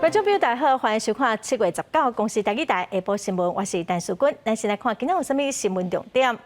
觀眾朋友大家好，歡迎收看7月19公視台語台下晡新聞，我是陳淑君。咱先來看今仔有啥物新聞重點。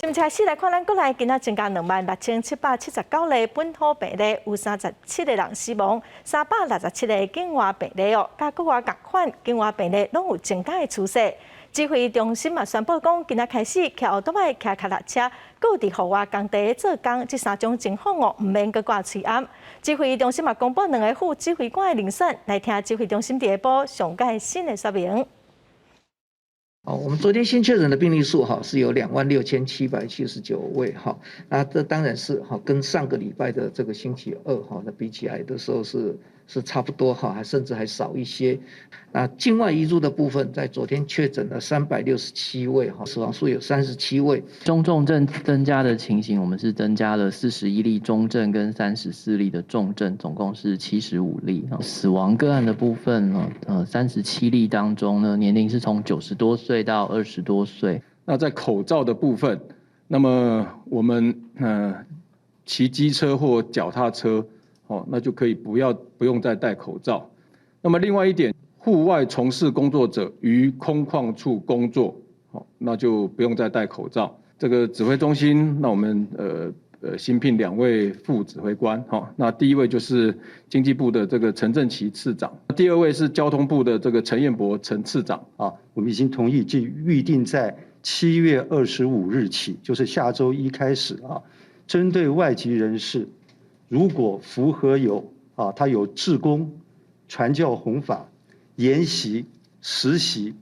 新聞開始來看，咱國內今仔增加26,779例本土病例，有37個人死亡，367個境外病例哦，佮國外仝款，境外病例攏有增加的趨勢。指揮中心嘛宣布講，今仔開始騎歐多擺、騎腳踏車，閣佇戶外工地做工，這三種情況哦，毋免閣掛喙罨。指揮中心嘛公布兩个副指揮官的人選，來聽指揮中心佇下晡上蓋新的說明。哦，我們昨天新確診的病例數哈是有26,779位哈，那這當然是哈跟上個禮拜的這個星期二哈那比起來的時候是差不多哈，還甚至還少一些。那境外移入的部分，在昨天確診了367位哈，死亡數有37位。中重症增加的情形，我們是增加了41例中症跟34例的重症，總共是75例。死亡個案的部分呢，37例當中呢，年齡是從90多歲到20多歲。那在口罩的部分，那麼我們騎機車或腳踏車，哦，那就可以不用再戴口罩。那麼另外一點，戶外從事工作者於空曠處工作，哦，那就不用再戴口罩。這個指揮中心，那我們新聘兩位副指揮官，哈，那第一位就是經濟部的這個陳正奇次長，第二位是交通部的這個陳彥博陳次長，啊，我們已經同意，即預定在7月25日起，就是下週一開始啊，針對外籍人士，如果符合有啊，他有志工、傳教弘法、研習、實習、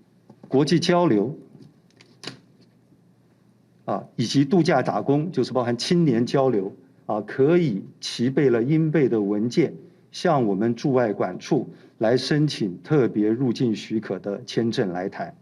國際交流，啊，以及度假打工，就是包含青年交流，啊，可以齊備了應備的文件，向我們駐外館處來申請特別入境許可的簽證來台。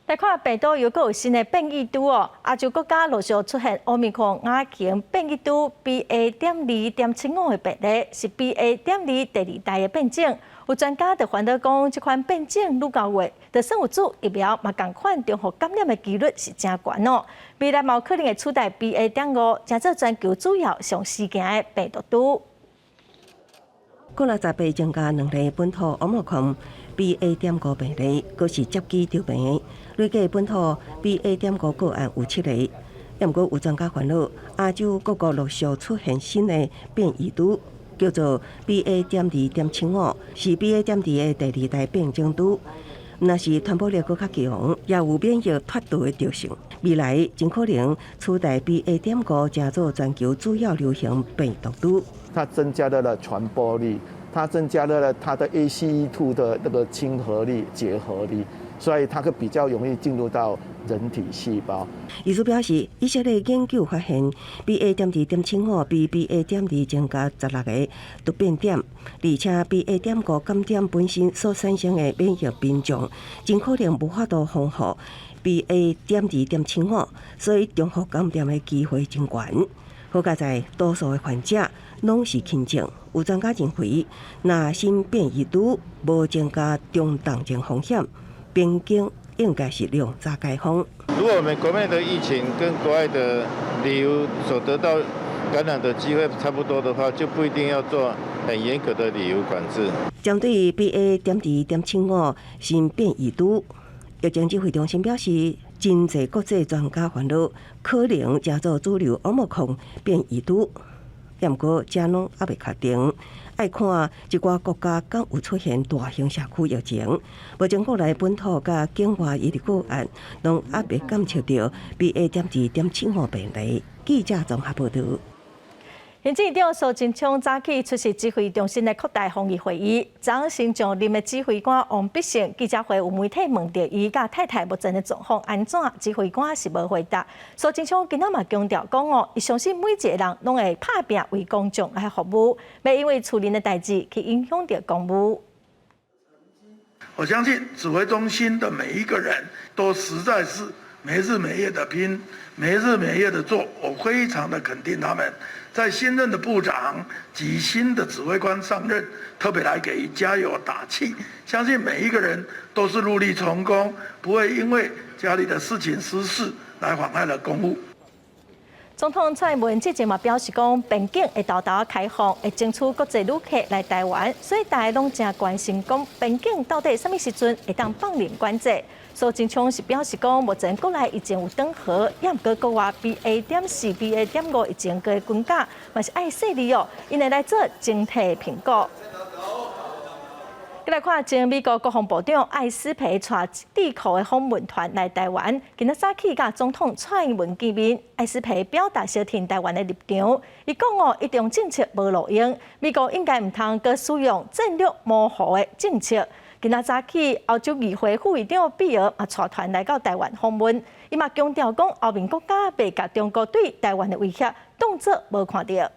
來看病毒又閣有新的變異株哦，亞洲國家陸續出現奧密克戎亞型變異株 BA.2.75的病例，是 BA.2第二代的變種。有專家就煩惱講，這款變種愈到月，就算有注疫苗，嘛仝款重複感染的幾率是誠懸哦。未來嘛有可能會取代 BA.5，成做全球主要上時行的病毒株。國內十八增加兩例本土奧密克戎 BA.5病例，閣是接機著病。累計本土 BA.5個案有七例，毋過有專家煩惱，亞洲各國陸續出現新的變異株，叫做 BA.2.75，是 BA.2的第二代變種株。若是傳播力閣較強，也有免疫脫逃的特性，未來真可能取代 BA.5，成做全球主要流行病毒株。它增加了傳播力，它增加了它的 ACE2 的那個親和力、結合力，所以它會比較容易進入到人體細胞。醫師表示，以色列研究發現，BA.2.75比 BA.2增加16個突變點，而且 BA.5感染本身所產生的免疫屏障，真可能無法度防護 BA.2.75，所以重複感染的機會真懸。好佳哉多數的患者攏是輕症，有專家認為，若新變異株無增加中重症風險，邊境應該是量早解封。如果我們國內的疫情跟國外的旅遊所得到感染的機會差不多的話，就不一定要做很嚴格的旅遊管制。針對 BA.2.75新變異株，疫情指揮中心表示，真濟國際專家煩惱，可能成做主流奧密克戎變異株。毋過，這攏猶未確定，愛看這寡國家敢有出現大型社區疫情。目前國內本土佮境外移入個案，攏猶未監測著 BA.2.75病例。記者綜合報導。行政院長蘇貞昌早起出席指揮中心的擴大防疫會議，昨新上任的指揮官王必勝記者會有媒體問著伊佮太太目前的狀況按怎，指揮官是無回答。蘇貞昌今仔嘛強調講哦，伊相信每一個人攏會拍拚為公眾來服務，袂因為私人的代誌去影響著公務。我相信指揮中心的每一個人都實在是沒日沒夜的拼，沒日沒夜的做，我非常的肯定他們。在新任的部長及新的指揮官上任，特別來給予加油打氣。相信每一個人都是努力成功，不會因為家裡的事情私事來妨礙了公務。總統蔡英文之前嘛表示講，邊境會沓沓開放，會爭取國際旅客來台灣，所以大家攏誠關心講邊境到底啥物時陣會當放免管制。蘇貞昌是表示講，目前國內疫情有轉好，也毋過國外 BA.4、BA.5疫情閣增加，嘛是愛細膩哦，𪜶會來做整體評估。來看，前美國國防部長艾斯培帶智庫的訪問團來台灣，今仔早起佮總統蔡英文見面。艾斯培表達相挺台灣的立場，伊講哦，一中政策無路用，美國應該毋通閣使用戰略模糊的政策。今仔早起，歐洲議會副議長比爾嘛帶團來到台灣訪問，伊嘛強調講，歐盟國家袂共中國對台灣的威脅當作無看著。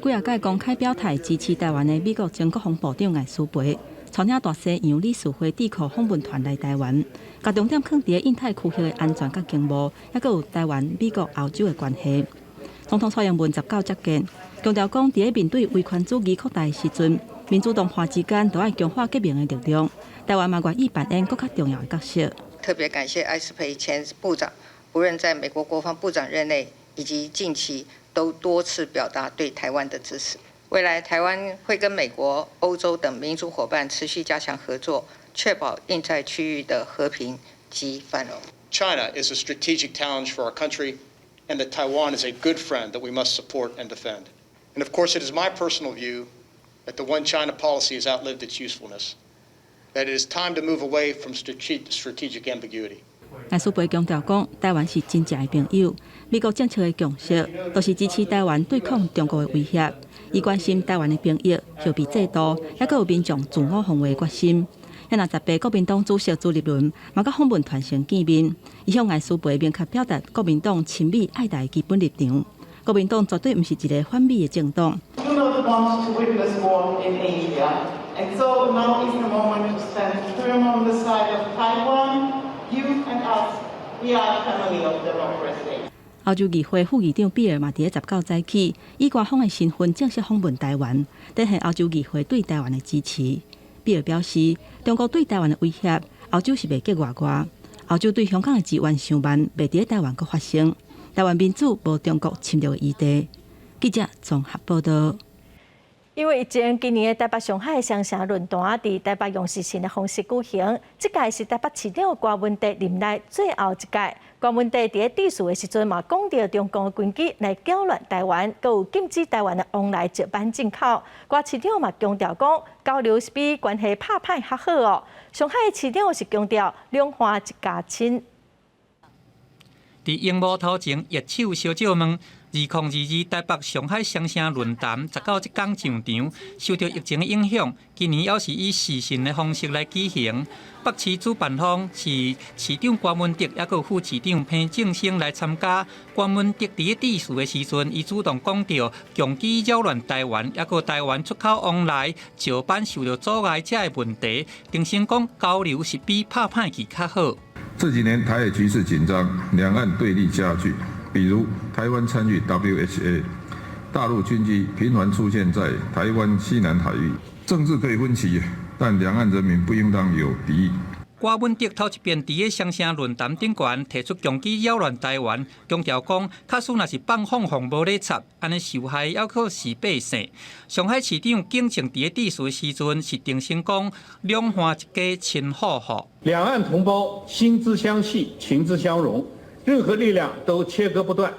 幾仔擺公開表態支持台灣的美國前國防部長艾斯培，帶領大西洋理事會智庫訪問團來台灣，共重點放佇印太區域的安全佮經貿，猶閣有台灣、美國、歐洲的關係。總統蔡英文19接見，強調講，佇面對威權主義擴大的時陣，民主同化之間都愛強化結盟的力量。台灣嘛願意扮演閣較重要的角色。特別感謝艾斯培前部長，不論在美國國防部長任內以及近期，都多次表達對台灣的支持。未來台灣會跟美國、歐洲等民主夥伴持續加強合作，確保印太區域的和平及繁榮。 China is a strategic challenge for our country, and that Taiwan is a good friend that we must support and defend. And of course, it is my personal view that the One China policy has outlived its usefulness, that it is time to move away from strategic ambiguity. 艾斯培強調講，台灣是真正的朋友。美國政策的共識，就是支持台灣對抗中國的威脅。伊關心台灣的兵役、後備制度，猶閣有民眾自我防衛的決心。遐若18國民黨主席朱立倫嘛佮訪問團先見面，伊向艾斯培明確表達國民黨親美愛台的基本立場。國民黨絕對毋是一个反美的政黨。 Do not want to witness war in Asia, and so now is the moment to stand firm on the side of Taiwan. You and us, we are a family of democracy. 歐洲議會副議長比爾嘛，佇咧19早起以官方的身份正式訪問台灣，展現歐洲議會對台灣的支持。比爾表示，中國對台灣的威脅，歐洲是袂結外外。歐洲對香港的支援傷慢，袂佇咧台灣閣發生。台灣民主無中國侵略的餘地。記者綜合報道。因為疫情，今年的台北上海雙城論壇佇台北用視訊的方式舉行，這屆是台北市長郭文哲任內最後一屆。郭文哲佇咧致辭的時陣嘛，講著中共軍機來攪亂台灣，閣有禁止台灣的往來石板進口。郭市長嘛強調講，交流是比關係拍歹較好哦。上海市長是強調兩岸一家親。佇螢幕頭前，握手相借問。2022台北上海雙城論壇19這工上場，受著疫情的影響，今年猶是以視訊的方式來舉行。北市主辦方是市長郭文哲，猶閣副市長彭正聲來參加。郭文哲佇咧致辭的時陣，伊主動講著共機擾亂台灣，猶閣台灣出口往來石板受著阻礙這个問題，重申講交流是比拍歹去較好。這幾年台海局勢緊張，兩岸對立加劇。比如台灣參與 WHA，大陸軍機頻繁出現在台灣西南海域，政治可以分歧，但兩岸人民不應當有敵意。郭文哲頭一遍佇咧雙城論壇頂懸提出共機擾亂台灣，強調講，假使若是放放放無咧插，按呢受害猶閣是百姓。上海市長景正佇咧致辭時陣是重申講，兩岸一家親好好。兩岸同胞心之相繫，情之相融。任何力量都切割不斷，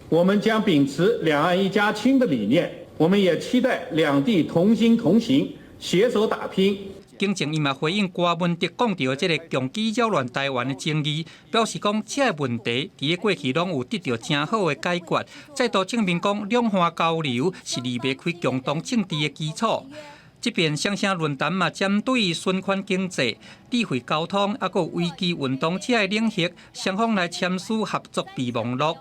我們將秉持兩岸一家親的理念，我們也期待兩地同心同行，攜手打拼。景正伊嘛回應郭文哲講著這个共機擾亂台灣的爭議，表示講這个問題佇咧過去攏有得著誠好的解決，再度證明講兩岸交流是離袂開共同政治的基礎。這邊雙城論壇嘛，針對循環經濟、智慧交通，猶閣維基運動這个領域，雙方來簽署合作備忘錄。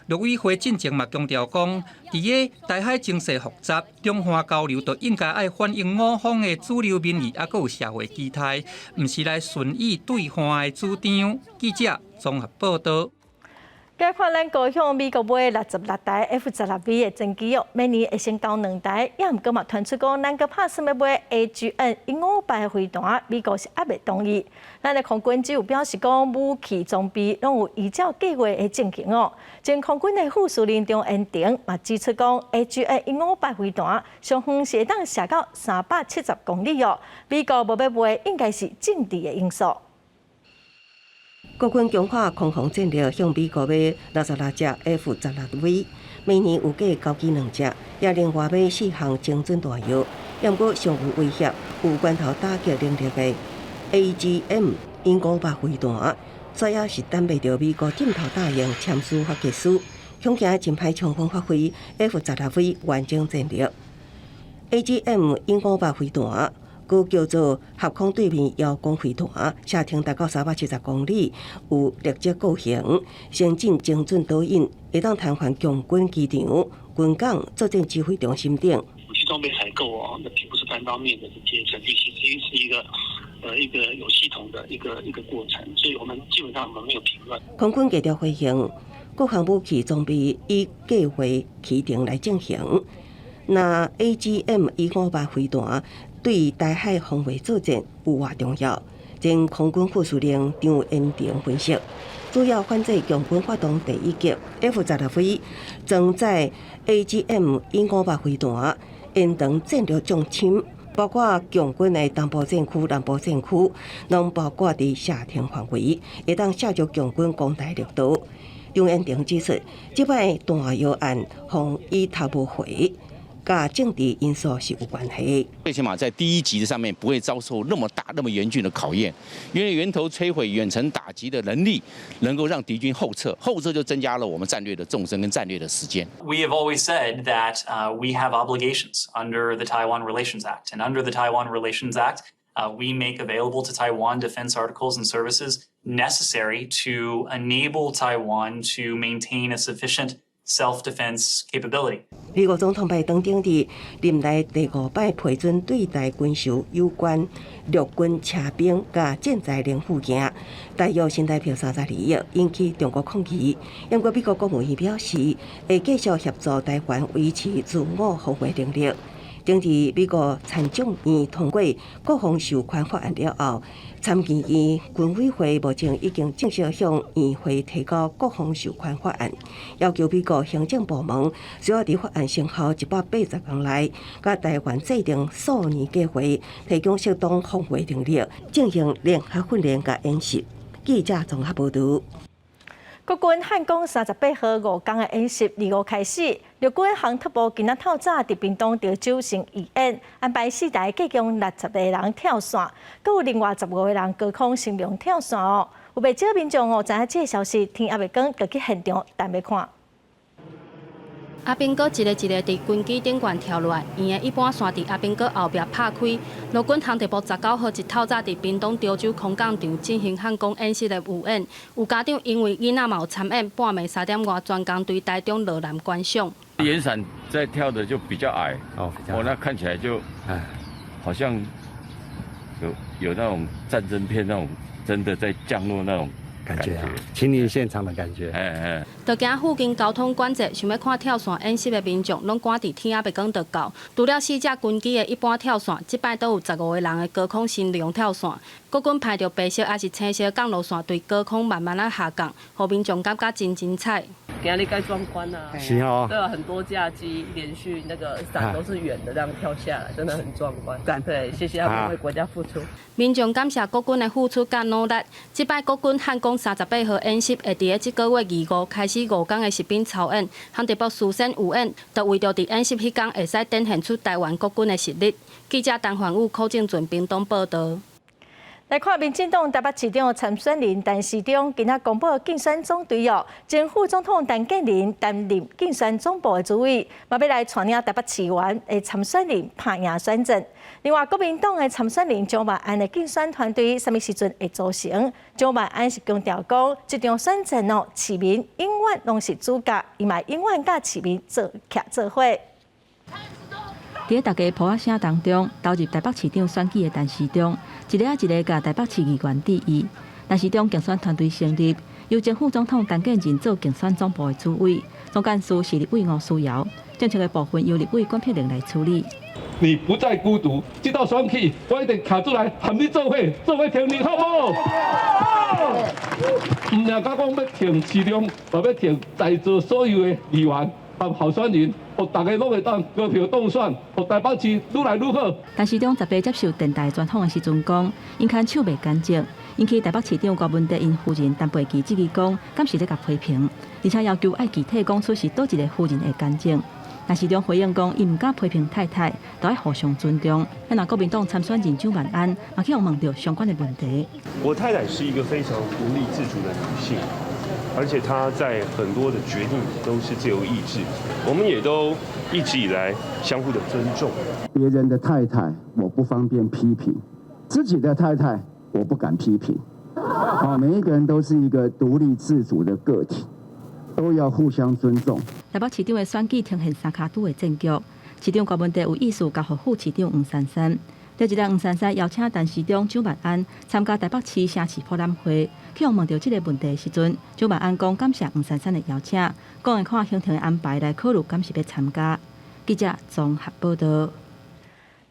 陸委會進前嘛強調講，佇咧台海情勢複雜，兩岸交流就應該愛反映我方的主流民意，猶閣有社會期待，毋是來順意對岸的主張。記者綜合報道。來看咱國向美國買66台 F-16V 的戰機哦，明年會先交兩台，也毋過嘛傳出講，咱閣拍算欲買 AGM 158飛彈，美國是猶未同意。咱的空軍只有表示講，武器裝備攏有依照計劃的進行哦。前空軍的副司令張延廷嘛指出講，AGM 一五八飛彈上遠是會當射到370公里哦。美國無欲賣，應該是政治的因素。國軍強化空防戰力，向美國買66隻 F-16V，明年預計交機兩隻，也另外買四項精準彈藥。毋過上有威脅、有源頭打擊能力的 AGM 158飛彈，主要是等袂著美國點頭答應簽司法結書，恐驚真歹充分發揮 F-16V 完整戰力。AGM 一五八飛彈，閣叫做合空對面遙光飛彈，射程達到370公里，有力捷個性、先進精準導引，會當癱瘓共軍機場、軍港、作戰指揮中心等。武器裝備採購哦，那並不是單方面的直接成立，其實是一個有系統的一個過程，所以我們基本上我們沒有評論。空軍低調回應，各項武器裝備以計劃期程來進行。那 AGM 一五八飛彈對台海防衛作戰有偌重要？前空軍副司令張延廷分析，主要反制共軍發動第一擊 F-16V 裝載 AGM 一五八飛彈，延長戰略縱深，包括共軍的東部戰區、南部戰區，攏包括佇射程範圍，會當射擊共軍攻台力道。張延廷指出，這擺彈藥案予伊頭無回，佮政治因素是有關係。最起碼在第一級的上面不會遭受那麼大、那麼嚴峻的考驗，因為源頭摧毀、遠程打擊的能力，能夠讓敵軍後撤，後撤就增加了我們戰略的縱深跟戰略的時間。 We have always said that we have obligations under the Taiwan Relations Act, and under the Taiwan Relations Act, we make available to Taiwan defense articles and services necessary to enable Taiwan to maintain a sufficient self-defense capability. 美國總統拜登頂日任內第五擺批准對台軍售有關陸軍車兵佮戰材零附件，大約新台幣32億，引起中國抗議。毋過美國國務院表示，會繼續協助台灣維持自我防衛能力。頂日美國參眾院通過國防授權法案了後，參議院軍委會目前已經正式向議會提交國防授權法案，要求美國行政部門需要佇法案生效180天內，佮台灣制定數年計劃，提供適當防衛能力，進行聯合訓練佮演習。記者綜合報導。國軍漢光38號5天的演習，25開始，陸軍航特部今仔透早佇屏東潮州先預演，安排四台計共60個人跳傘，閣有另外15個人高空升龍跳傘哦。有袂少民眾哦，知影這个消息，天猶未光就去現場等欲看。阿兵哥一个一个佇軍機頂懸跳落來，圓的一般線佇阿兵哥後壁拍開。陸軍航特部19號一透早佇屏東潮州空降場進行漢光演習的預演，有家長因為囡仔嘛有參演，半暝3點外專工對台中落南觀賞。圓傘在跳的就比較矮，哦，那看起來就，好像有那種戰爭片那種真的在降落那種感覺啊，親臨現場的感覺。哎哎。就驚附近交通管制，想欲看跳傘演習的民眾，攏趕佇天猶未光就到。除了四隻軍機的一般跳傘，這擺都有15個人的高空升龍跳傘。國軍排著白色抑是青色降落傘，對高空慢慢仔下降，予民眾感覺真精彩。今日蓋壯觀啊！是哦。對啊，很多架機連續那個傘都是圓的，這樣跳下來，真的很壯觀。對，謝謝他們為國家付出。民眾感謝國軍的付出佮努力。這擺國軍漢光38號演習會佇咧這個月25開始5天的實兵操演，航特部事先預演，就為著佇演習彼工會使展現出台灣國軍的實力。記者陳焕武、柯正俊屏東報導。來看民進黨台北市長參選人陳時中今仔公布競選總隊哦，前副總統陳建仁擔任競選總部的主委，嘛欲來帶領台北市議員的參選人拍贏選戰。另外，國民黨的參選人蔣萬安的競選團隊啥物時陣會組成？蔣萬安是強調講，這場選戰哦，市民永遠攏是主角，伊嘛永遠佮市民做徛做伙。佇大家噗仔聲當中，投入台北市長選舉的陳時中，一个仔一个共台北市議員致意。陳時中競選團隊成立，由前副總統陳建仁做競選總部的主委，總幹事是立委吳思瑤，政策的部分由立委管碧玲來處理。你不再孤獨，這道選舉我一定徛出來和你做伙，做伙挺你好無？毋但講欲挺市長，嘛欲挺在座所有的議員和候選人，予大家攏會當高票當選，予台北市愈來愈好。陳時中18接受電台專訪的時陣講，𪜶牽手袂乾淨，𪜶去台北市長柯文哲𪜶夫人陳佩琪質疑講，敢是咧共批評，而且要求愛具體講出是佗一个夫人的干淨。陳時中回應講，伊毋敢批評太太，都愛互相尊重。啊，若國民黨參選人蔣萬安，嘛去予問著相關的問題。我太太是一個非常獨立自主的女性，而且她在很多的決定都是自由意志，我們也都一直以來相互的尊重。別人的太太我不方便批評，自己的太太我不敢批評。啊，每一個人都是一個獨立自主的個體，都要互相尊重。台北市長的選舉呈現三跤拄的戰局，市長柯文哲有意思交予副市長黃珊珊。這一日黃珊珊邀請陳市長蔣萬安參加台北市城市博覽會，去予問著這个問題的時陣，蔣萬安講感謝黃珊珊的邀請，講會看行程的安排來考慮，敢是欲參加。記者綜合報道。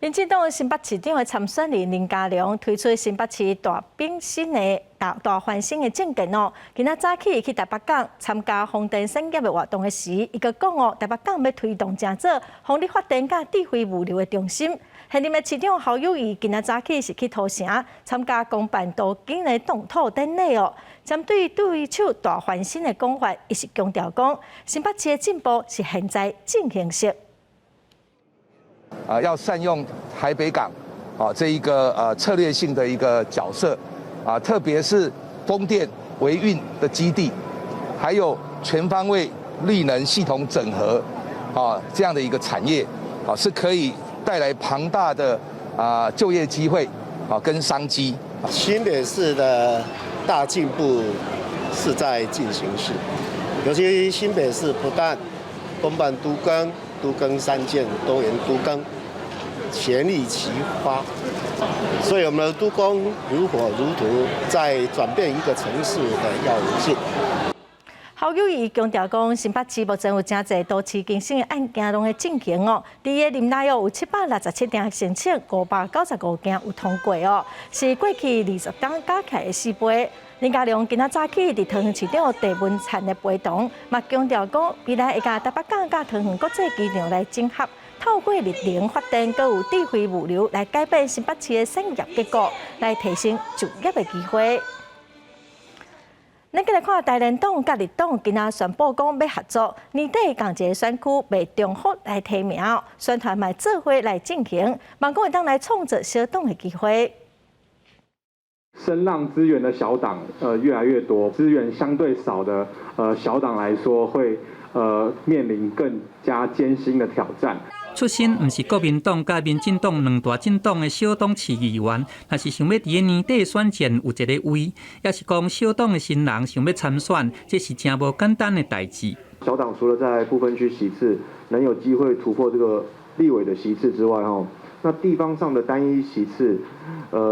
民進黨新北市長的參選人林佳龍推出新北市大變身的大大翻新的政見哦。今仔早起去台北港參加風電產業的活動的時，伊閣講哦，台北港欲推動成做風力發電佮智慧物流的中心。現任的市長侯友宜今仔早起是去土城參加公辦都更的動土典禮哦。針對對手大翻新的講法，伊是強調講，新北市的進步是現在進行式。啊，要善用台北港，啊，這一個策略性的一個角色，啊，特別是風電維運的基地，還有全方位綠能系統整合，啊，這樣的一個產業，啊，是可以帶來龐大的啊就業機會，啊，跟商機。新北市的大進步是在進行式，尤其新北市不但公辦都更、都更三建、多元都更，全力齊發，所以我們的都更如火如荼，在轉變一個城市的要件。侯友宜強調講，新北市目前有誠濟都市更新的案件攏咧進行哦。佇伊的任內哦，有767件申請，595件有通過哦，是過去20冬加起來的4倍。林佳龍今仔早起佇桃園市長鄭文燦的陪同，嘛強調講，未來會共台北港佮桃園國際機場來整合，透過綠能發電，閣有智慧物流來改變新北市的產業結構，來提升就業的機會。咱閣來看台聯黨佮綠黨今仔宣布講欲合作，年底仝一个選區袂重複來提名，宣傳嘛做伙來進行，望講會當來創造小黨的機會。聲浪資源的小黨，越來越多，資源相對少的，小黨來說，會，面臨更加艱辛的挑戰。出身毋是國民黨佮民進黨兩大政黨的小黨市議員，若是想欲佇咧年底選戰有一个位，抑是講小黨的新人想欲參選，這是誠無簡單的代誌。小黨除了在不分區席次能有機會突破這個立委的席次之外，吼，那地方上的單一席次，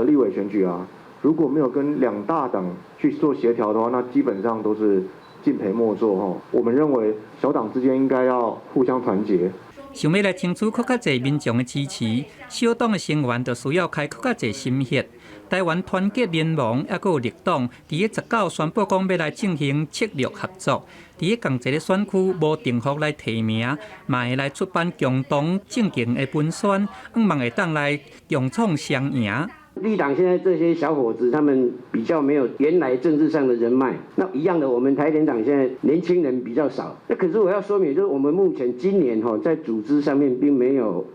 立委選舉啊，如果沒有跟兩大黨去做協調的話，那基本上都是敬陪末座。吼，我們認為小黨之間應該要互相團結。想欲來爭取閣較濟民眾的支持，小黨的成員就需要開閣較濟心血。台灣團結聯盟抑閣有綠黨，佇咧19宣布講欲來進行策略合作，佇咧仝一个選區無重複來提名，嘛會來出版共同政見的文宣，向望會當來共創雙贏。綠黨現在這些小伙子，他們比較沒有原來政治上的人脈。那一樣的，我們台聯黨現在年輕人比較少。那可是我要說明，就是我們目前今年哈在組織上面並沒有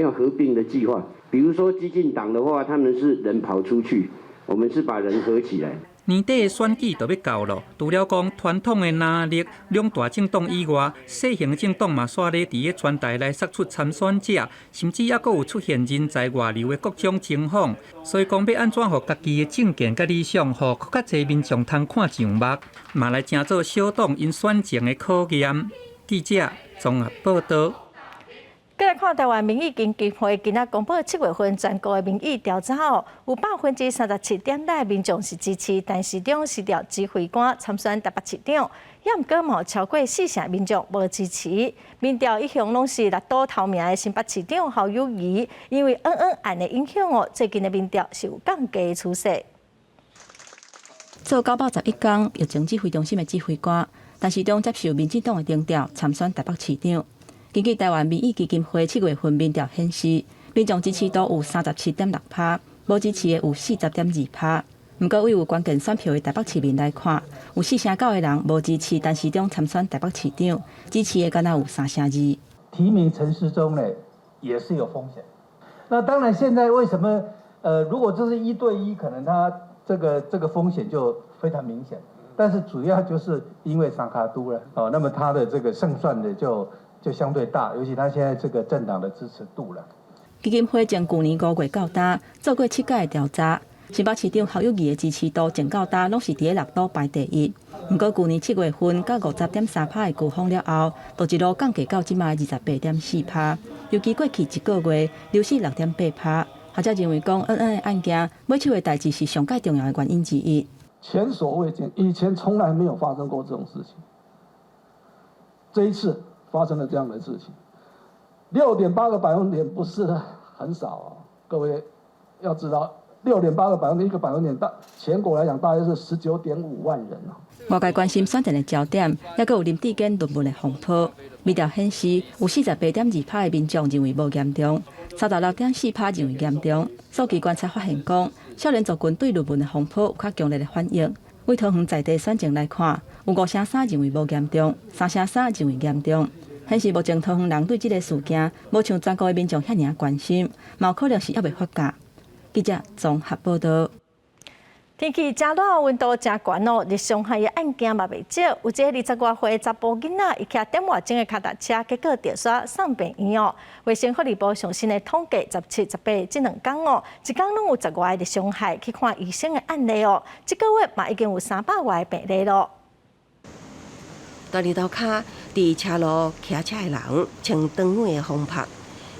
合併的計劃。比如說基進黨的話，他們是人跑出去，我們是把人合起來。年底的選舉就欲到囉，除了講傳統的藍綠兩大政黨以外，細型政黨嘛煞咧佇咧全台來殺出參選者，甚至猶閣有出現人才外流的各種情況。所以講欲按怎予家己的政見佮理想，予閣較濟民眾通看上目，嘛來成做小黨𪜶選情的考驗。記者綜合報道。過來看台灣民意基金會今仔公布7月份全國的民意調查哦，有37.6%的民眾是支持陳時中辭掉指揮官參選台北市長，也毋過嘛有超過四成民眾無支持。民調一向攏是六都頭名的新北市長侯友宜，因為恩恩案的影響哦，最近的民調是有降低的趨勢。做911工疫情指揮中心的指揮官，陳時中接受民進黨的徵調參選台北市長。根據台灣民意基金會7月份民調顯示，民眾支持度有37.6趴，無支持的有40.2趴。毋過，對有關鍵選票的台北市民來看，有四成九的人無支持陳時中參選台北市長，支持的敢若有三成二。提名陳時中呢，也是有風險。那當然，現在為什麼？如果這是一對一，可能他這個風險就非常明顯。但是主要就是因為三跤拄了，哦，那麼他的這個勝算的就相對大，尤其他現在這個政黨的支持度了。基金會從舊年5月到今做過七屆調查，新北市長侯友宜的支持度從到今攏是佇咧六都排第一。毋過舊年7月份佮50.3趴的高峰了後，就一路降低到這擺28.4趴。尤其過去一個月流失6.8趴。學者認為講，恩恩的案件，買手的代誌是上蓋重要的原因之一。前所未見，以前從來沒有發生過這種事情。這一次發生了這樣的事情，6.8個百分點不是很少啊，各位要知道，6.8個百分點，一個百分點大，全國來講大約是19.5萬人啊。外界關心選戰的焦點，抑閣有林智堅論文的風波。民調顯示，有48.2趴的民眾認為無嚴重，36.4趴認為嚴重。數據觀察發現講，少年族群對論文的風波有較強烈的反應。對桃園在地選情來看，有五成三認為無嚴重，三成三認為嚴重。顯示目前桃園人對這個事件，無像全國的民眾遐爾仔關心，嘛有可能是猶未發覺。記者綜合報道。天氣正熱，溫度正懸哦，熱傷害的案件嘛袂少。有一个二十外歲查埔囡仔，伊騎點外鐘的跤踏車，結果著煞送病院哦。衛生福利部上新的統計，17、18這兩工哦，一工攏有十外个熱傷害去看醫生的案例哦。這個月嘛已經有300外个病例咯。大日頭跤，佇車路騎車的人，穿長尾的風拍。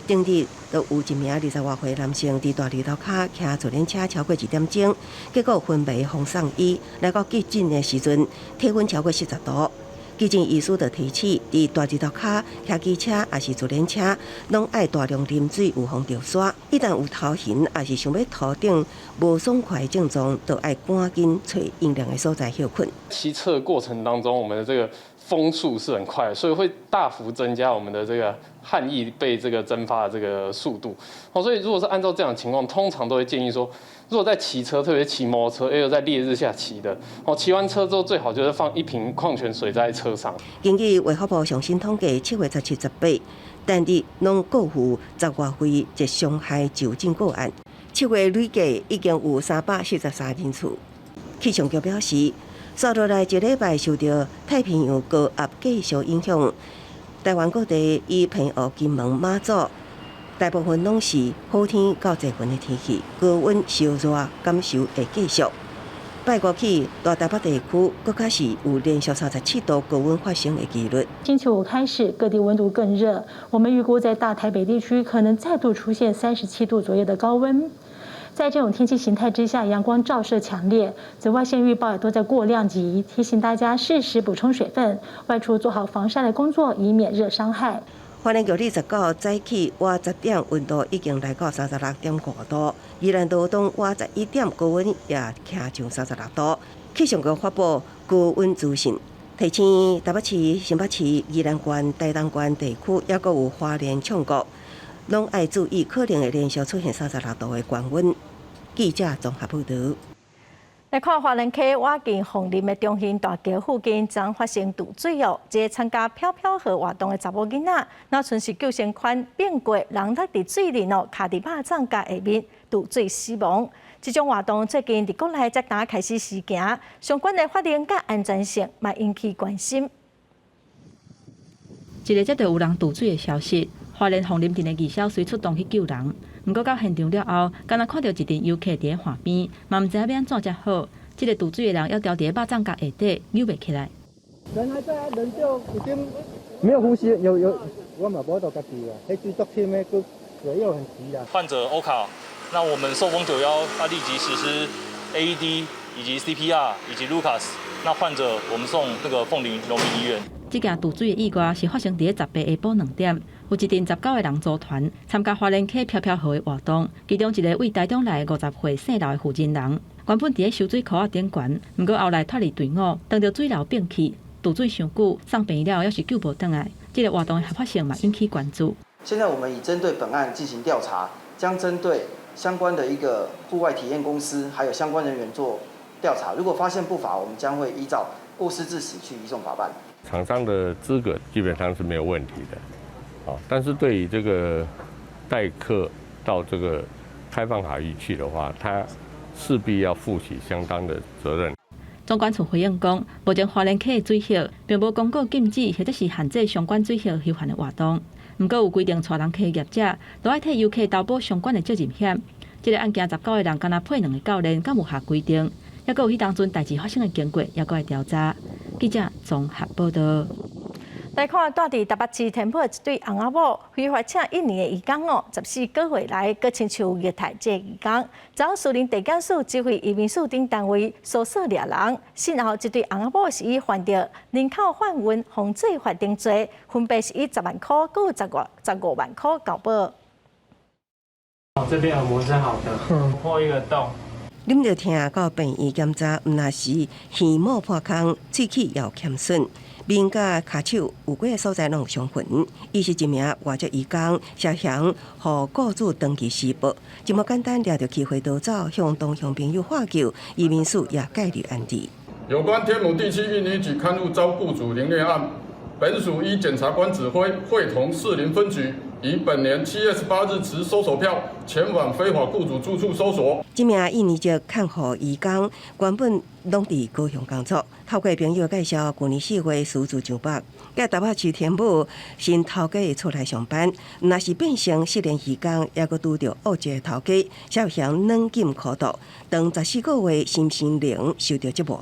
頂日就有一名二十外歲男性佇大日頭跤騎自行車超過一點鐘，結果昏迷予送醫，來到急診的時陣，體溫超過40度。急診醫師就提醒，佇大日頭跤騎機車抑是自行車，攏愛大量啉水，預防著沙。一旦有頭暈，抑是想欲吐等無爽快的症狀，就愛趕緊揣陰涼的所在歇睏。騎車的過程當中，我們的這個風速是很快，所以會大幅增加我們的這個汗液被這個蒸發的這個速度。哦，所以如果是按照這樣的情況，通常都會建議說，如果在騎車，特別騎摩托車，又在烈日下騎的，哦，騎完車之後最好就是放一瓶礦泉水在車上。根據衛福部上新統計，7月17、18，單日攏各有十外例熱傷害就診個案。7月累計已經有343人次。氣象局表示，紲落來一禮拜受著太平洋高壓繼續影響，台灣各地以澎湖、金門、馬祖，大部分攏是好天到濟雲的天氣，高溫燒熱感受會繼續。拜五起，大台北地區閣較是有連續37度高溫發生的紀錄。星期五開始，各地溫度更熱，我們預估在大台北地區可能再度出現37度左右的高溫。在這種天氣形態之下，陽光照射強烈，紫外線預報也都在過量級，提醒大家適時補充水分，外出做好防曬的工作，以免熱傷害。花蓮局29早起倚10點，溫度已經來到36.5度；宜蘭羅東倚11點，高溫也徛上36度。氣象局發布高溫資訊，提醒台北市、新北市、宜蘭縣、台東縣地區，抑閣有花蓮沖國，攏愛注意，可能會連續出現36度的高溫。記者綜合報導。來看花蓮溪倚近鳳林的中興大橋附近，昨發生墮水哦。這個參加飄飄河活動的查某囡仔，若賰是救生圈變過，人落佇水裡哦，卡佇肉粽角下面墮水死亡。這種活動最近佇國內才剛開始試行，相關的法令佮安全性嘛引起關心。一个接著有人墮水的消息，花蓮鳳林鎮的義消隨出動去救人。毋過到現場了後，敢若看著一陣遊客佇咧岸邊，嘛毋知影欲按怎才好。這个墮水的人猶牢佇咧肉粽角下底，扭袂起來。人還在，人就已經沒有呼吸，有有我嘛無法度家己啊，彼水足深的，閣水又很急啊。患者 OHCA，那我們受封911，他立即實施 AED 以及 CPR 以及 LUCAS。那患者我們送那個鳳林榮民醫院。這件墜水的意外是發生佇咧18下晡2點，有一陣19个人組團參加花蓮溪飄飄號的活動，其中一个位台中來50歲姓劉的負責人，原本佇咧收水箍仔頂懸，毋過後來脫離隊伍，當著水流變去，墜水傷久，送病院了，猶是救無轉來。這个活動的合法性嘛引起關注。現在我們已針對本案進行調查，將針對相關的一個戶外體驗公司，還有相關人員做調查。如果發現不法，我們將會依照過失致死去移送法辦。廠商的資格基本上是沒有問題的，但是對於這個帶客到這個開放海域去的話，他勢必要負起相當的責任。總管處回應講，目前花蓮溪的水域並無公告禁止或者是限制相關水域休閒的活動，毋過有規定，帶人客業者都愛替遊客投保相關的責任險。這个案件19个人，敢若配兩个教練，敢有合規定？抑閣有彼當陣代誌發生的經過，抑閣會調查。記者綜合報導。來看，蹛佇台北市天母一對翁仔某，非法請印尼的移工哦，14個月來，閣親像虐待這个移工。昨士林地檢署指揮移民署等單位搜索掠人，審後這對翁仔某是以犯著人口販運防制法定罪，分別是以10萬箍，閣有15萬箍交保。哦，這邊耳膜是好的，破一個洞。忍著疼到病院檢查，毋但是耳膜破空，喙齒也有欠損，面佮跤手有幾个所在攏有傷痕。伊是一名外籍移工，涉嫌予雇主長期施暴，這麼簡單掠著機會逃走，向同鄉朋友喝救，移民署也介入安置。有關天母地區印尼籍看護遭雇主凌虐案，本署依檢察官指揮，會同士林分局，於本年7月18日持搜索票前往非法雇主住處搜索。這名印尼籍看護移工原本攏佇高雄工作，透過朋友介紹，舊年4月私自上北，佮台北市天母新頭家的厝內上班，若是變成失聯移工，抑閣拄著惡質的頭家，涉嫌軟禁苦毒，當14個月身心靈受著折磨。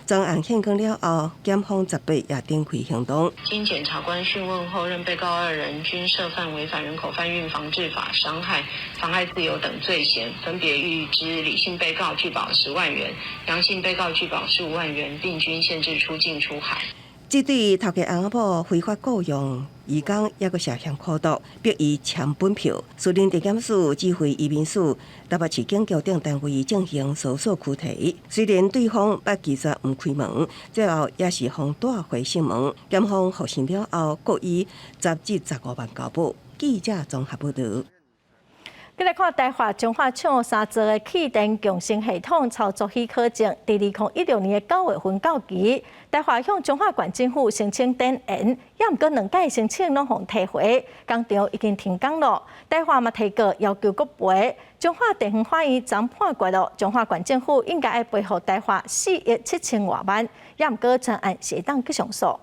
贓案顯光了後，檢方18也展開行動。經檢察官訊問後，認被告二人均涉犯違反人口販運防治法、傷害、妨礙自由等罪嫌，分別諭知李姓被告拒保10萬元，楊姓被告拒保15萬元，並均限制出境出海。這對頭家翁仔某非法雇傭移工，抑閣涉嫌苦毒，逼伊簽本票。士林地檢署指揮移民署、台北市警局等單位進行搜索驅提。雖然對方捌拒絕毋開門，最後也是予帶回審問。檢方予審了後，閣以10至15萬交保。記者綜合報導。繼來看台化彰化廠三座的氣電共生系統操作許可證，佇2016年的9月份到期，台化向彰化縣政府申請展延，猶毋過兩擺申請攏予提回，工廠已經停工咯。台化嘛提告要求國賠，彰化地方法院昨判決咯，彰化縣政府應該愛賠予台化4億7千外萬，猶毋過全案是會當去上訴。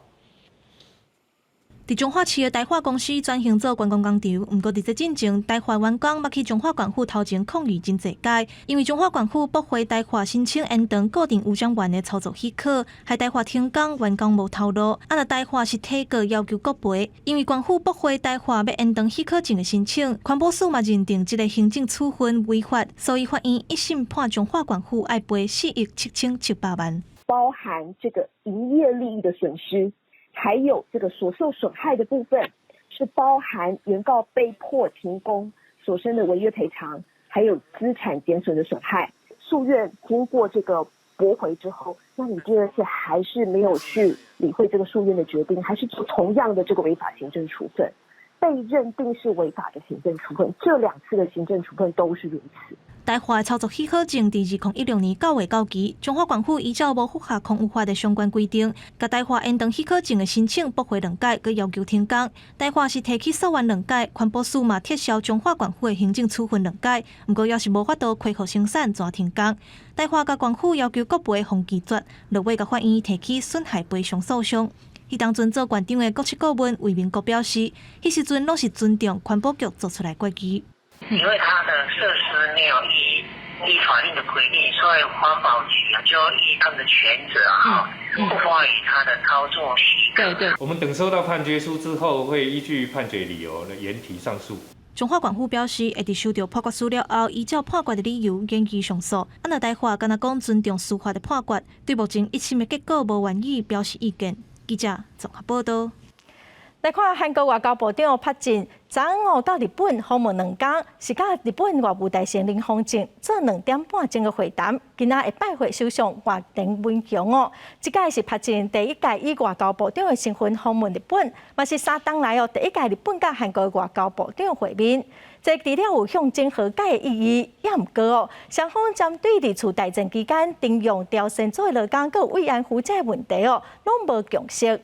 佇彰化市的台化公司轉型做觀光工廠，毋過佇這進前，台化員工捌去彰化縣府頭前抗議真濟擺，因為彰化縣府駁回台化申請延長固定污染源的操作許可，害台化停工，員工無頭路。啊，若台化是提告要求國賠，因為縣府駁回台化欲延長許可證的申請，環保署嘛認定這个行政處分違法，所以法院一審判彰化縣府愛賠4億7700萬，包含這個營業利益的損失。還有這個所受損害的部分，是包含原告被迫停工所生的違約賠償，還有資產減損的損害。訴願經過這個駁回之後，那你第二次還是沒有去理會這個訴願的決定，還是做同樣的這個違法行政處分，被認定是違法的行政處分。這兩次的行政處分都是如此。台化操作許可證佇2016年9月到期，彰化縣府依照無符合空污法的相關規定，共台化延長許可證的申請駁回兩擺，閣要求停工。台化是提起訴願兩擺，環保署嘛撤銷彰化縣府的行政處分兩擺，毋過猶是無法度恢復生產，全停工。台化共縣府要求國賠予拒絕，落尾共法院提起損害賠償訴訟。彼當陣做縣長的國策顧問魏明國表示，彼時陣攏是尊重環保局做出來決議。因為它的設施沒有依法令的規定，所以環保局啊就依他們的權責哈，不賦予它的操作許對對。我們等收到判決書之後，會依據判決理由來研提上訴。中華管府表示，會佇收到判決書了後，依照判決的理由研議上訴。啊，若台化敢若講尊重司法的判決，對目前一審的結果無願意表示意見。記者綜合報道。來看韓國外交部長朴振，昨昏到日本訪問兩工，是佮日本外務大臣林芳正做2點半鐘的會談。今仔會拜會首相岸田文雄哦。這擺是朴振第一屆以外交部長的身份訪問日本，嘛是3冬來哦第一屆日本佮韓國外交部長會面。這除了有象徵和解的意義，也毋過哦，雙方針對二次大戰期間徵用朝鮮族的勞工閣慰安婦這個問題哦，攏無共識。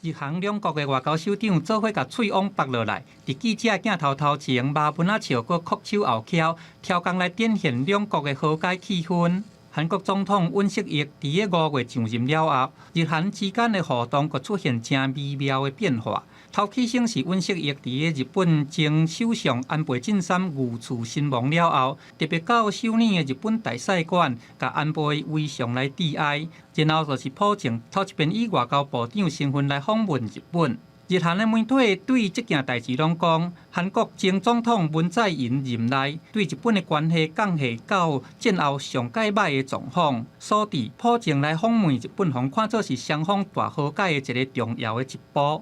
日韓兩國的外交首長做伙共喙往縛落來，佇記者鏡頭頭前，麻文仔笑，閣摳手後翹，超工來展現兩國的和解氣氛。韓國總統尹錫悅佇咧5月上任了後，日韓之間的互動閣出現誠微妙的變化。頭起先是尹錫悅佇咧日本前首相安倍晉三遇刺身亡了後，特別到首爾的日本大使館，共安倍遺像來致哀。然後就是朴正頭一遍以外交部長身份來訪問日本。日韓的媒體對這件代誌攏講，韓國前總統文在寅任內對日本的關係降下到戰後上蓋䆀的狀況，所以朴正來訪問日本，予看做是雙方大和解的一個重要的一步。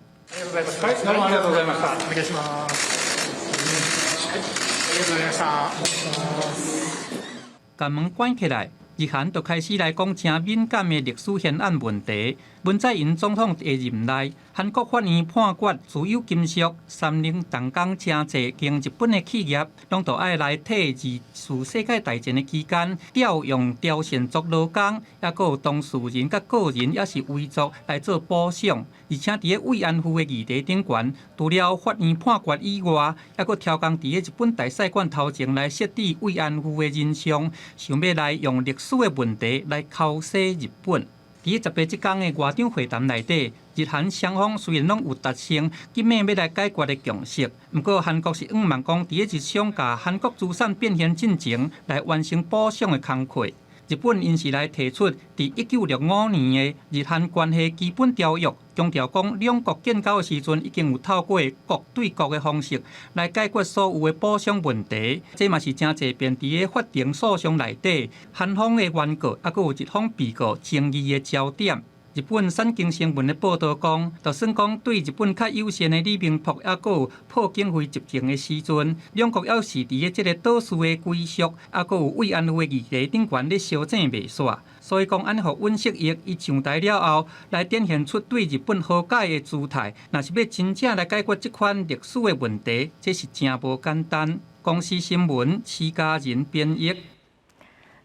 共門關起來，日韓就開始來講誠敏感的歷史懸案問題。文在寅總統的任內，韓國法院判決自有金屬、三菱重工誠濟間日本的企業，攏著愛來替二次世界大戰的期間調用朝鮮族勞工，抑閣有當事人佮個人，抑是遺族來做補償。而且佇咧慰安婦的議題頂懸，除了法院判決以外，抑閣超工佇咧日本大使館頭前來設置慰安婦的人像，想欲來用歷史的問題來剾洗日本。佇咧18這工的外長會談內底，日韓雙方雖然攏有達成今暝欲來解決的共識，毋過韓國是向望講佇咧日商共韓國資產變現進前來完成補償的工課。日本𪜶是來提出佇1965年的日韓關係基本條約，強調講兩國建交的時陣已經有透過國對國的方式來解決所有的補償問題。這嘛是誠濟遍佇咧法庭訴訟內底，韓方的原告抑閣有日方被告爭議的焦點。日本產經新聞的報導講，就算講對日本較友善的李明博，抑閣有朴槿惠執政的時陣，兩國猶是佇咧這個島嶼的歸屬，抑閣有慰安婦的議題頂懸咧相爭袂煞。所以講，按呢予尹錫悅伊上台了後，來展現出對日本和解的姿態，若是欲真正來解決這款歷史的問題，這是誠無簡單。公視新聞，徐家仁編譯。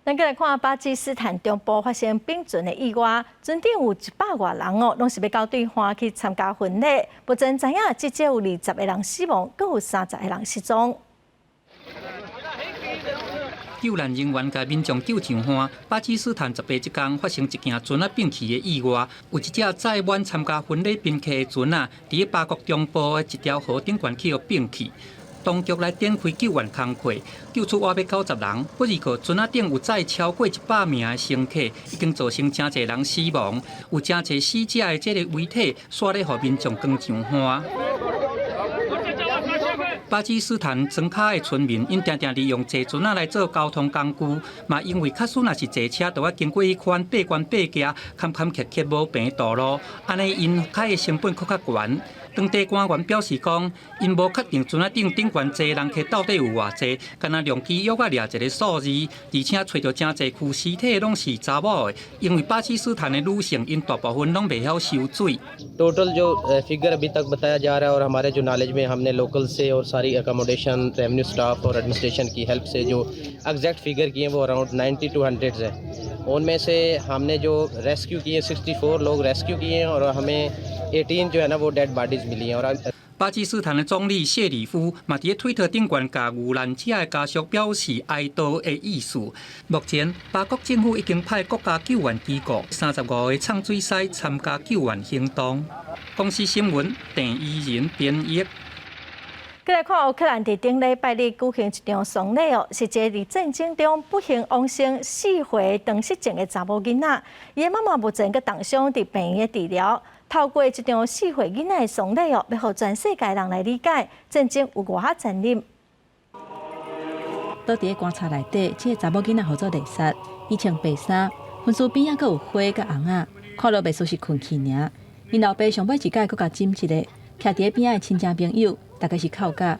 咱閣來看巴基斯坦中部發生冰船的意外，船頂有100外人哦，攏是欲到對岸去參加婚禮。目前知影至少有20個人死亡，閣有30個人失蹤。救難人員共民眾救上岸。巴基斯坦18這工發生一件船仔變去的意外，有一隻載滿參加婚禮賓客的船仔，佇咧巴國中部的一條河頂懸去予變去。當局來展開救援工作，救出倚欲90人。不過，船仔頂有載超過100名的乘客，已經造成誠濟人死亡，有誠濟死者的這個遺體，煞咧予民眾扛上岸。巴基斯坦莊跤的村民，𪜶定定利用坐船仔來做交通工具，嘛因為假使若是坐車，就愛經過彼款爬懸爬崎、坎坎坷坷無平道路，按呢𪜶開的成本閣較懸。當地官員表示講，𪜶無確定船仔頂頂懸坐人客到底有偌濟，干焦量機約仔掠一個數字，而且揣著誠濟具屍體攏是查某的，因為巴基斯坦的女性𪜶大部分攏袂曉游水。 Total जो फिगर अभी तक बताया जा रहा है और हमारे जो नॉलेज में हमने लोकल से और सारी accommodation revenue staff और एडमिनिस्ट्रेशन की हेल्प से जो एग्जैक्ट फिगर किए हैं वो अराउंड 90 to 100 है। उनमें से हमने जो रेस्क्यू किए, 64 लोग रेस्क्यू किए हैं और हमें 18 जो है ना वो डेड बॉडीज़ मिली हैं और 巴基斯坦的總理謝里夫嘛，佇咧推特頂懸共遇難者的家屬表示哀悼的意思。目前，巴國政府已經派國家救援機構35個沖水師參加救援行動。公視新聞，鄭伊仁編譯。閣來看烏克蘭佇頂禮拜日舉行一場喪禮哦，是一个佇戰爭中不幸往生4歲斷失症的查某囡仔，伊的媽媽目前閣重傷佇病院的治療。透過這場4歲囡仔的喪禮哦，欲予全世界人來理解戰爭有偌殘忍。倒佇棺材內底，這个查某囡仔號做麗莎，伊穿白衫，魂屍邊仔閣有花佮紅仔，看落袂輸是睏去爾。𪜶老爸上尾一擺閣共枕一下，徛佇邊仔的親戚朋友，大概是哭甲。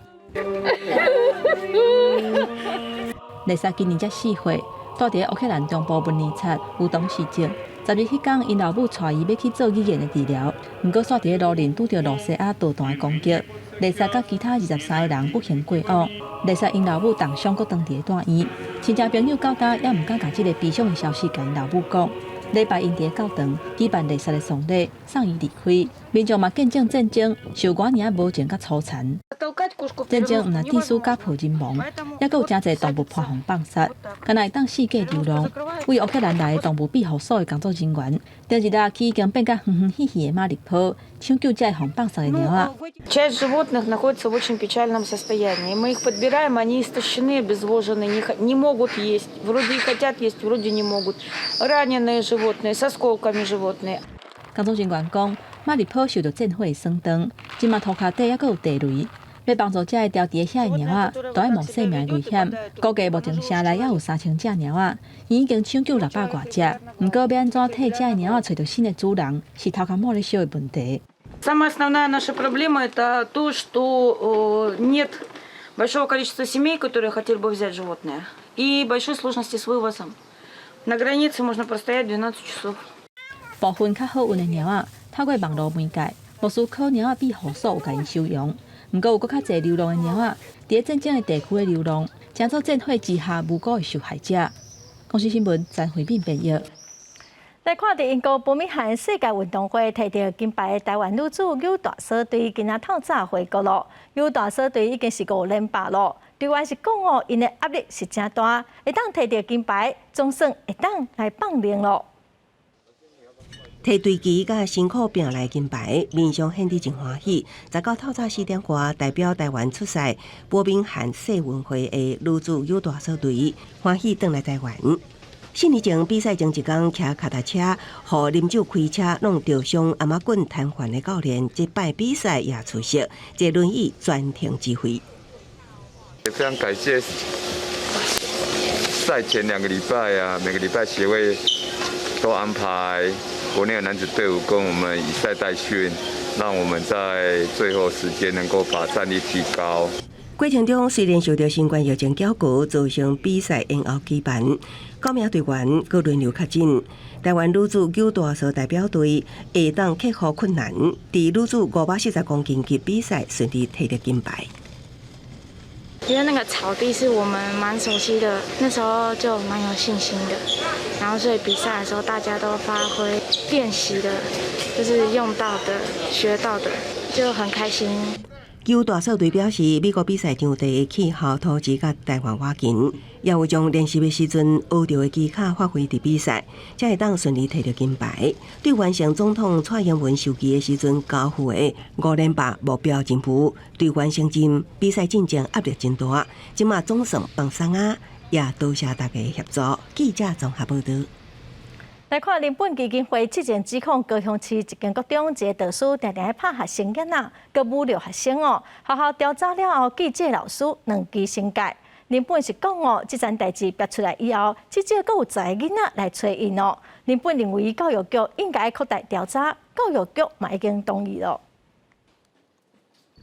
麗莎今年才4歲，住佇烏克蘭中部文尼察，有唐氏症。10日彼工，𪜶老母帶伊欲去做語言的治療，毋過煞佇咧路頂拄著露西亞導彈的攻擊，麗莎佮其他23個人不幸過往。麗莎𪜶老母重傷，閣當佇咧住院，親戚朋友到今猶毋敢共這个悲傷的消息共𪜶老母講。禮拜𪜶佇咧教堂舉辦麗莎的喪禮，送伊離開。民眾嘛見證戰爭受偌爾無情佮粗殘。戰爭毋但致使家破人亡，猶閣有誠濟動物破予放殺，敢若會當四界流浪。為烏克蘭來的動物庇護所的工作人員，頂一日去已經變甲昏昏去去的馬利坡，搶救這予放殺的貓仔。 Часть животных находится в очень печальном состоянии. Мы их подбираем, они истощены, обезвожены, не могут есть. Вроде и хотят есть, вроде не могут. Раненые животные, с осколками животные. 工作人員講，馬利坡受著戰火的損傷，這馬塗跤底猶閣有地雷，欲幫助這个牢佇遐的貓仔，都愛冒性命的危險。估計目前城內猶有3000隻貓仔，𪜶已經搶救600外隻。毋過欲按怎替這个貓仔揣著新的主人，是頭殼某咧燒的問題。 Самая основная наша проблема это то, что нет большого количества семей, которые хотели бы взять животное, и большой сложности с вывозом. На границе можно простоять 12 часов. 部分較好運的貓仔，透過網路媒介，莫斯科貓仔庇護所有共𪜶收容。毋過有閣較濟流浪的貓仔，佇咧戰爭的地區咧流浪，成做戰火之下無辜的受害者。公視新聞詹慧敏編譯。來看佇英國伯明翰世界運動會提著金牌的台灣女子扭大鎖隊，今仔透早回國囉。扭大鎖隊已經是5連霸囉。隊員是講哦，𪜶的壓力是誠大，會當提著金牌，總算會當來放靈囉。提隊旗佮辛苦拼來金牌，面上顯得真歡喜。19透早4點外，代表台灣出賽伯明翰世運會的女子扭大鎖隊，歡喜轉來台灣。4年前比賽前一工，騎腳踏車，予啉酒開車弄著傷，頷仔骨癱瘓的教練，這擺比賽也出席，坐輪椅全程指揮。非常感謝賽前2個禮拜啊，每個禮拜協會都安排國內的男子隊伍跟我們以賽代訓，讓我們在最後時間能夠把戰力提高。過程中雖然受著新冠疫情攪局，造成比賽延後舉辦，九名隊員閣輪流確診。台灣女子扭大鎖代表隊會當克服困難，佇女子540公斤級比賽順利提著金牌。因為那個草地是我們蠻熟悉的，那時候就蠻有信心的。然後所以比賽的時候大家都發揮練習的，就是用到的、學到的，就很開心。扭大鎖隊表示，美國比賽場地的氣候土質佮台灣倚近，也有將練習的時陣學著的技巧發揮佇比賽，才會當順利提著金牌。對完成總統蔡英文授旗的時陣交付的5連霸目標真浮，隊員承認比賽進前壓力真大，這馬總算放鬆啊，也多謝大家協助。記者綜合報導。來看人本基金會之前指控高雄市一間國中一个導師定定咧拍學生囡仔，閣侮辱學生哦。學校調查了後，記這老師兩支懲戒。人本是講哦，這件代誌爆出來以後，至少閣有10個囡仔來揣𪜶哦。人本認為教育局應該擴大調查，教育局嘛已經同意囉。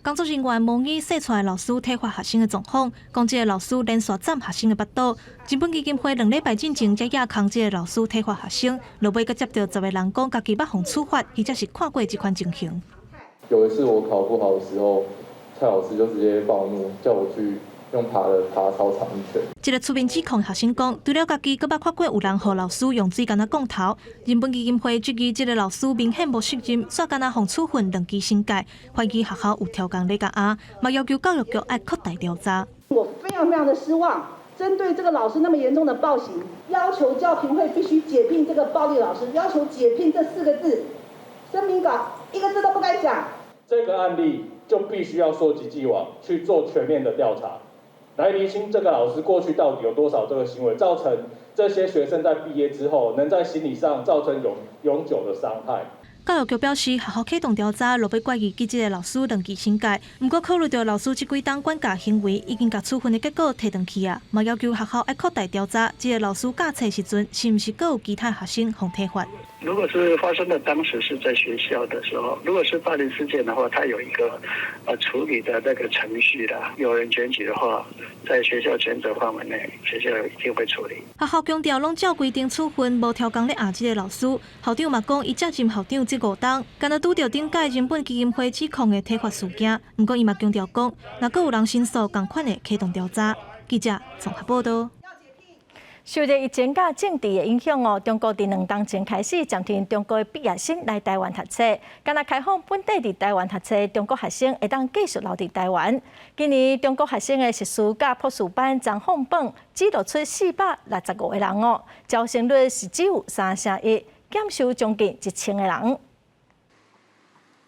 工作人員模擬說出來老師體罰學生的狀況，講這个老師連續斬學生的腹肚。人本基金會兩禮拜進前才指控這个老師體罰學生，落尾閣接著10個人講家己捌予處罰，伊才是看過這款情形。有一次我考不好的時候，蔡老師就直接暴怒，叫我去用爬的爬操場一圈。這个出面指控學生講，除了家己，閣捌看過有人予老師用水干仔摃頭。人本基金會質疑這个老師明顯無責任，煞干焦予處分兩支懲戒，懷疑學校有調工咧共壓，嘛要求教育局愛擴大調查。我非常非常的失望，針對這個老師那麼嚴重的暴行，要求教評會必須解聘這個暴力老師，要求解聘這4個字，聲明稿一個字都不該講。這個案例就必須要溯及既往去做全面的調查，來釐清這個老師過去到底有多少這個行為，造成這些學生在畢業之後能在心理上造成永久的傷害。教育局表示，學校啟動調查，若欲怪罪這个老師兩級懲戒。毋過考慮著老師這幾冬管教行為已經共處分的結果提轉去啊，嘛要求學校愛擴大調查，這个老師教冊時陣是毋是閣有其他學生予體罰？如果是發生的當時是在學校的時候，如果是霸凌事件的話，它有一個處理的那個程序啦。有人檢舉的話，在學校權責範圍內，學校一定會處理。學校強調攏照規定處分，無刁工咧壓這个老師。校長嘛講，伊接任校長這五冬，敢若拄著頂屆人本基金會指控的體罰事件。毋過伊嘛強調講，若閣有人申訴，仝款會啟動調查。記者綜合報導。受著疫情佮政治的影響哦，中國佇兩冬前開始暫停中國的畢業生來台灣讀冊，干焦開放本地佇台灣讀冊中國學生會當繼續留佇台灣。今年中國學生的碩士佮博士班全放榜，只錄取465個人哦，招生率是只有3成1，減收將近1000個人。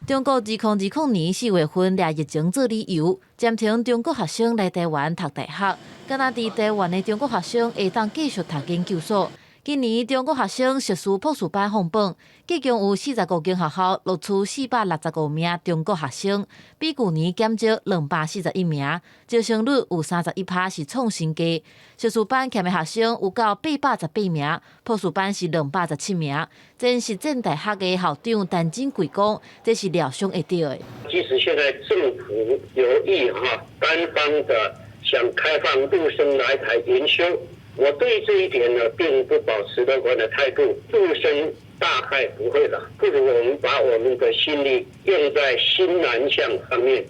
中國2020年4月份，掠疫情做理由，暫停中國學生來台灣讀大學。干焦佇台灣的中國學生會當繼續讀研究所。今年中國學生碩士、博士班放榜，總共有45間學校錄取465名中國學生，比舊年減少241名，招生率有31%是創新低。碩士班欠的學生有到818名，博士班是217名。前實踐大學的校長陳進貴講，這是料想會著的。即使現在政府有意哈單方的想開放陸生來台研修。我對這一點呢，並不保持樂觀的態度。陸生大概不會了，不如我們把我們的心力用在新南向方面。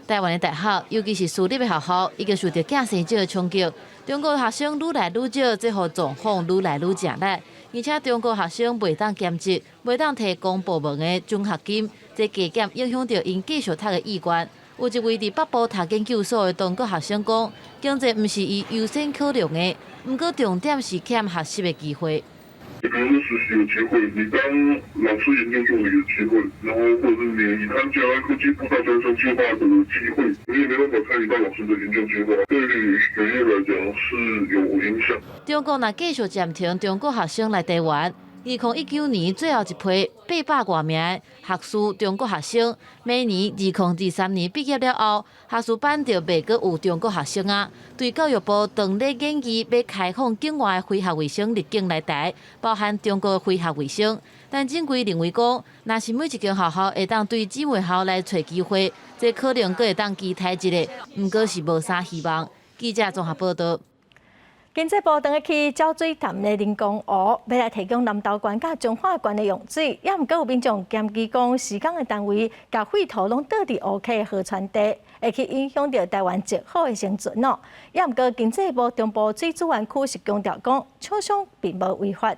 台灣的大學，尤其是私立的學校，已經受著寄生者的衝擊。中國學生愈來愈少，這予狀況愈來愈吃力。而且中國學生袂當兼職，袂當提公部門的獎學金，這加減影響著𪜶繼續讀的意願。有一位佇北部讀研究所的中國學生講，經濟毋是伊優先考量的，毋過重點是欠學習的機會。比如說實習有機會，你當老師研究助理有機會，然後或者是你參加科技部大專生計劃的機會，你也沒辦法參與到老師的研究計劃，對學業來講是有影響。中國若繼續暫停中國學生來台灣，2019年最後一批800外名學士中國學生，明年2023年畢業了後，學士班就袂閣有中國學生啊。對教育部當咧研議欲開放境外的非學位生入境來台，包含中國的非學位生。但陳進貴認為講，若是每一間學校會當對姊妹校來揣機會，這可能閣會當期待一下，毋過是無啥希望。記者綜合報導。經濟部當日起藻水潭的人工湖，欲來提供南投縣佮彰化縣的用水，也毋過有民眾檢舉講，施工的單位共廢土攏倒佇湖溪河川地，會去影響著台灣石虎的生存哦。也毋過經濟部中部水資源區是強調講，廠商並無違法。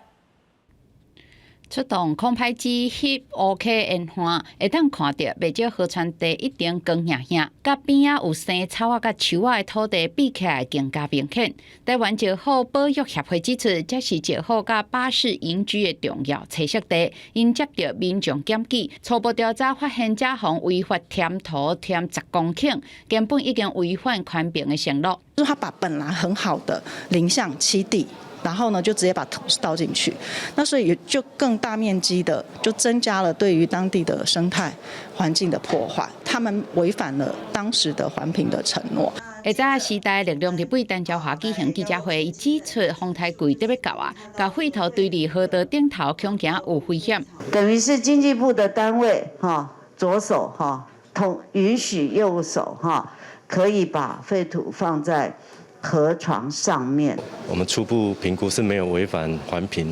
出動空拍機翕湖溪沿岸，會當看著袂少河川地一定光顯顯，佮邊仔有生草仔佮樹仔的土地比起來更加明顯。台灣石虎保育協會指出，這是石虎佮巴氏鸚鵡的重要棲息地。𪜶接著民眾檢舉，初步調查發現，這項違法填土填10公頃，根本已經違反環評的承諾。就是他把本來很好的林相棲地，然後呢，就直接把土倒進去，那所以就更大面積的就增加了對於當地的生態環境的破壞，他們違反了當時的環評的承諾。下早時代力量立委陳昭華舉行記者會，伊指出風颱季得欲到啊，共廢土堆佇河道頂頭，恐驚有危險。等於是經濟部的單位哈，左手哈，同允許右手哈，可以把廢土放在河床上面。我們初步評估是沒有違反環評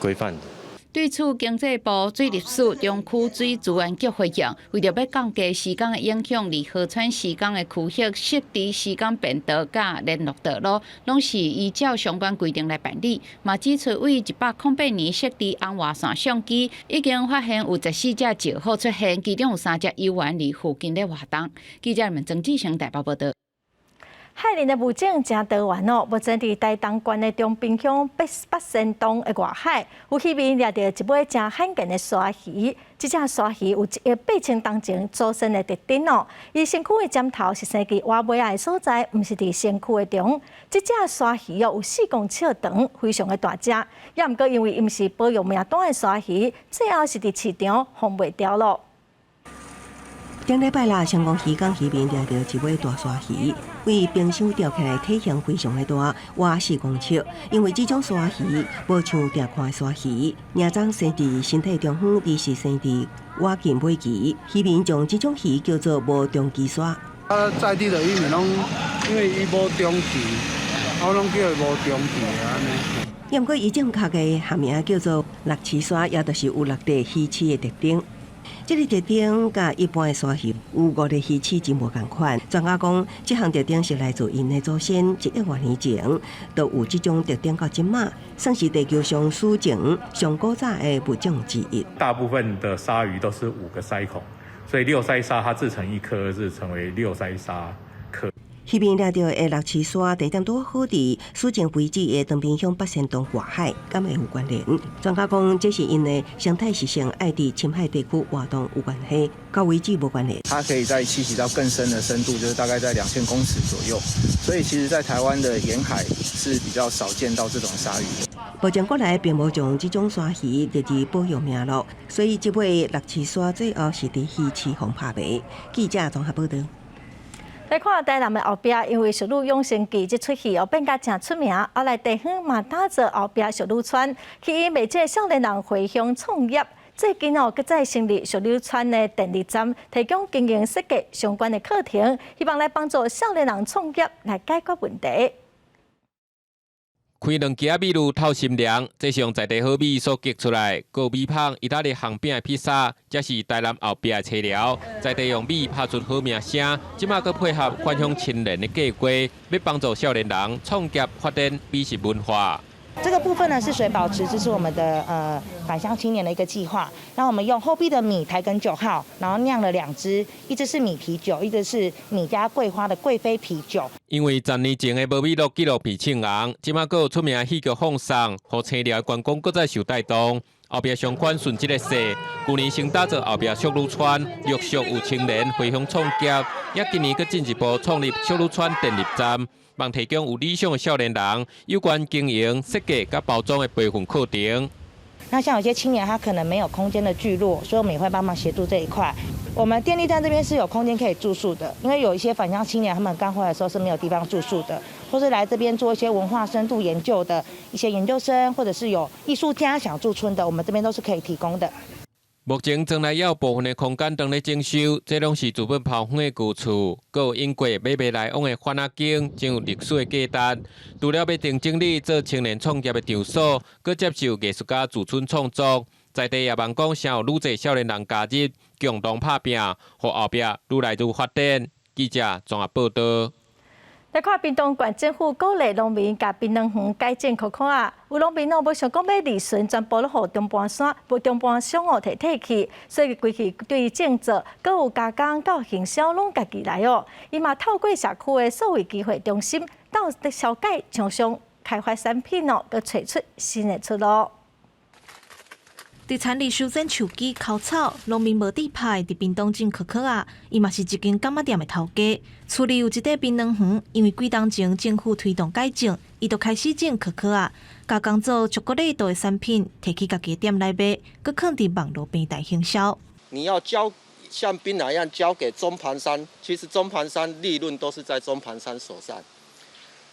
規範。對此，經濟部水利署中區水資源局回應，為著欲降低施工的影響，佇河川施工的區域設置施工便道佮聯絡道路，攏是依照相關規定來辦理。嘛指出，對108年設置紅外線相機，已經發現有14隻石虎出現，其中有三隻猶原佇附近咧活動。記者們曾志成台北報導。海磷的物種誠多元哦，目前佇台東縣的長濱鄉八仙洞的外海，有漁民掠著一尾誠罕見的鯊魚。這隻鯊魚有1億8千冬前祖先的特徵哦。伊身軀的尖頭是生佇活尾仔的所在，毋是佇身軀的中。這隻鯊魚哦有4公尺長，非常的大隻。也毋過因為伊毋是保育名單的鯊魚，最後是佇市場予賣掉囉。頂禮拜六，成功漁港漁民掠著一尾大鯊魚，對冰箱吊起來，體型非常的大，倚4公尺。因為這種鯊魚無像定看的鯊魚，齦鬃生佇身體中央，而是生佇倚近尾鰭。漁民將這種魚叫做無中鰭鯊。啊，在地的漁民攏因為伊無中鰭，我攏叫伊無中鰭按呢。毋過，伊正確的學名叫做六齒鯊，也就是有六塊魚齒的特徵。這个特徵佮一般的鯊魚有五個魚齒真無仝款。專家講，這項特徵是來自𪜶的祖先1億外年前，都有這種特徵到這馬，算是地球上史前上古早的物種之一。大部分的鯊魚都是五個鰓孔，所以六鰓鯊它自成一科，是成為六鰓鯊科。漁民掠著的六齒鯊地點拄好佇史前遺址的長濱鄉八仙洞外海，敢會有關聯？專家講，這是𪜶的生態習性愛佇深海地區活動有關係，佮位置無關係。它可以再棲息到更深的深度，就是大概在2000公尺左右。所以其實，在台灣的沿海是比較少見到這種鯊魚。目前國內並無將這種鯊魚列入保育名錄，所以這尾六齒鯊最後是佇魚市予拍賣。記者綜合報導。來看台南的後壁，因為《淑女養成記》這齣戲哦變甲誠出名，後來地方嘛打造後壁淑女村，吸引袂少少年人回鄉創業。最近哦，閣再成立淑女村的電力站，提供經營設計相關的課程，希望來幫助少年人創業來解決問題。開兩支米露透心涼，這是用在地好米所結出來，閣有米香、意大利餡餅的披薩，這是台南後壁的菜餚。在地用米拍出好名聲，這馬閣配合返鄉青年的計劃，欲幫助少年人創業發展美食文化。這個部分呢是水保池，這是我們的返鄉青年的一個計劃。那我們用後壁的米台梗9號，然後釀了兩支，一支是米啤酒，一支是米加桂花的貴妃啤酒。因為10年前的無米樂紀錄片唱紅，這馬閣有出名的戲劇放送，予青寮的觀光閣再受帶動。後壁商圈順這个勢，舊年先打造後壁淑女村，陸續有青年回鄉創業，也今年閣進一步創立淑女村電力站，望提供有理想的少年人有關經營、設計佮包裝的培訓課程。那像有些青年，他可能沒有空間的聚落，所以我們也會幫忙協助這一塊。我們電力站這邊是有空間可以住宿的，因為有一些返鄉青年，他們剛回來的時候是沒有地方住宿的，或是來這邊做一些文化深度研究的一些研究生，或者是有藝術家想駐村的，我們這邊都是可以提供的。目前莊內也有部分的空間當咧整修，這攏是資本拋遠的舊厝，閣有英國買賣來往的番仔間，真有歷史的價值。除了欲定整理做青年創業的場所，閣接受藝術家駐村創作，在地也望講，誠有愈濟少年人加入，共同拍拚，予後壁愈來愈發展。記者綜合報導。來看屏東縣政府鼓勵農民共檳榔園改種可可仔，有農民哦，無想講欲利潤全部攏予中盤商，無中盤商哦提提去，所以規氣對種植，閣有加工到行銷攏家己來哦。伊嘛透過社區的數位機會中心，到銷解廠商開發產品哦，閣揣出新的出路。佇田裡修剪樹枝、摳草，農民無地派佇屏東種可可仔，伊嘛是一間柑仔店的頭家。厝裡有一塊檳榔園，因為幾冬前政府推動改種，伊就開始種可可仔，加工做巧克力豆的產品，提去家己的店來賣，閣囥佇網路平台行銷。你要交像檳榔一樣交給中盤商，其實中盤商利潤都是在中盤商手上。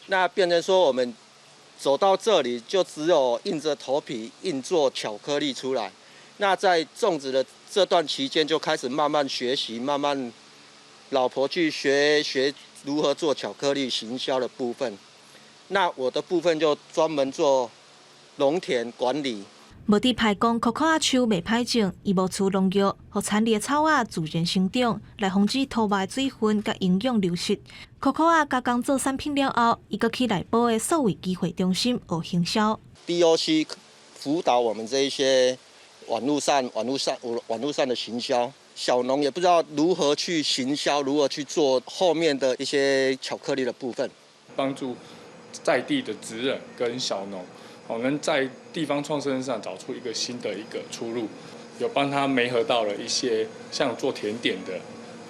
那變成說我們走到這裡，就只有硬着頭皮硬做巧克力出來。那在種植的這段期間，就開始慢慢學習，慢慢老婆去學學如何做巧克力行銷的部分。那我的部分就專門做農田管理。無佇派講，可可仔樹袂歹種，伊無施農藥，予田裡的草仔自然生長，來防止土壤的水分佮營養流失。可可仔加工做產品了後，伊閣去內埔的數位機會中心學行銷。 DOC 輔導我們這一些網路上、網路上、網路上的行銷，小農也不知道如何去行銷，如何去做後面的一些巧克力的部分。幫助在地的職人跟小農，哦，能在地方創生上找出一個新的一個出路，有幫他媒合到了一些像做甜點的，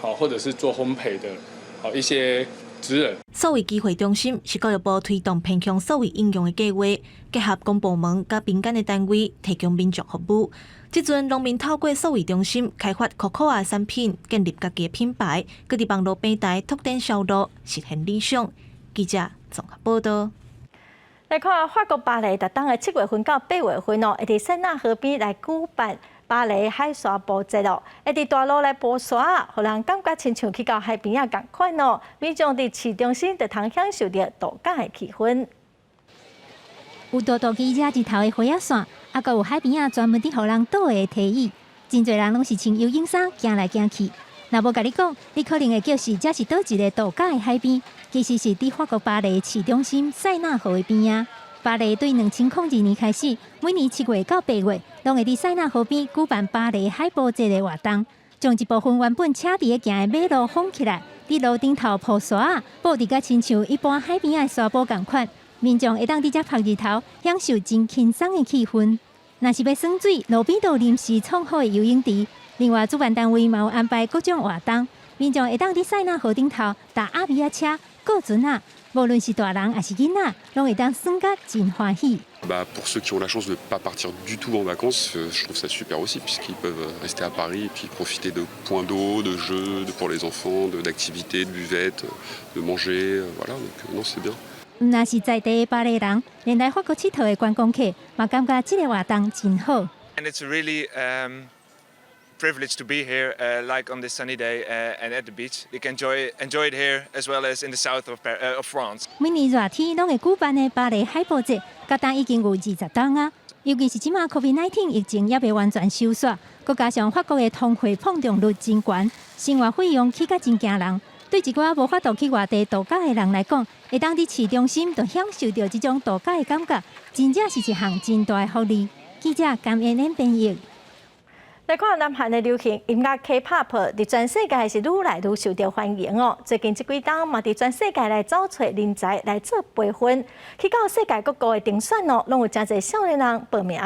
好，或者是做烘焙的，好一些職人。數位機會中心是教育部推動偏向數位應用的計劃，結合公部門佮民間的單位，提供民眾服務。這陣農民透過數位中心開發可可仔產品，建立家己的品牌，閣佇網路平台拓展銷路，實現理想。記者綜合報道。來看法國巴黎，逐冬的7月份到8月份哦，會佇塞納河邊來舉辦巴黎海沙步節哦，會佇大路來鋪沙，予人感覺親像去到海邊仔仝款哦。民眾佇市中心就通享受著度假的氣氛。有大大支遮日頭的花仔線，啊，閣有海邊仔專門佇予人倒的提椅，真濟人攏是穿游泳衫行來行去。若無共你講，你可能會叫是這是佗一个度假的海邊，其實是佇法國巴黎市中心塞納河的邊仔。巴黎對2002年開始，每年7月到8月，攏會佇塞納河邊舉辦巴黎海步節的活動，將一部分原本車佇咧行的馬路封起來，佇路頂頭鋪沙仔，布置甲親像一般海邊仔的沙埔仝款，民眾會當佇遮曬日頭，享受真輕鬆的氣氛。若是欲耍水，路邊都有臨時創好的游泳池。另外，主辦單位嘛有安排各種活動，民眾會當佇塞納河頂頭踏鴨米仔車、過船仔，無論是大人抑是囡仔，攏會當耍甲真歡喜。 Bah, pour ceux qui ont la chance de ne pas partir du tout en vacances, je trouve ça super aussi, puisqu'ils peuvent rester à Paris et puis profiter de points d'eau, de jeux pour les enfants, d'activités, de buvettes, de manger, voilà, donc non, c'est bien. 毋但是在地的巴黎人，連來法國𨑨迌的觀光客，嘛感覺這个活動真好。 And it's really privilege to be here, like on this sunny day and at the beach. You can enjoy it here as well as in the south of France. 每年熱天攏會舉辦的巴黎海步節，到今已經有20冬啊。尤其是這馬 COVID-19 疫情猶未完全收煞，閣加上法國的通貨膨脹率真懸，生活費用起甲真驚人。對一寡無法度去外地度假的人來講，會當佇市中心就享受著這種度假的感覺，真正是一項真大的福利。記者甘燕燕編譯。來看南韓的流行音樂 K-pop，佇全世界是愈來愈受著歡迎哦。最近這幾冬嘛，佇全世界來招揣人才來做培訓，去到世界各國的評選哦，攏有誠濟少年人報名。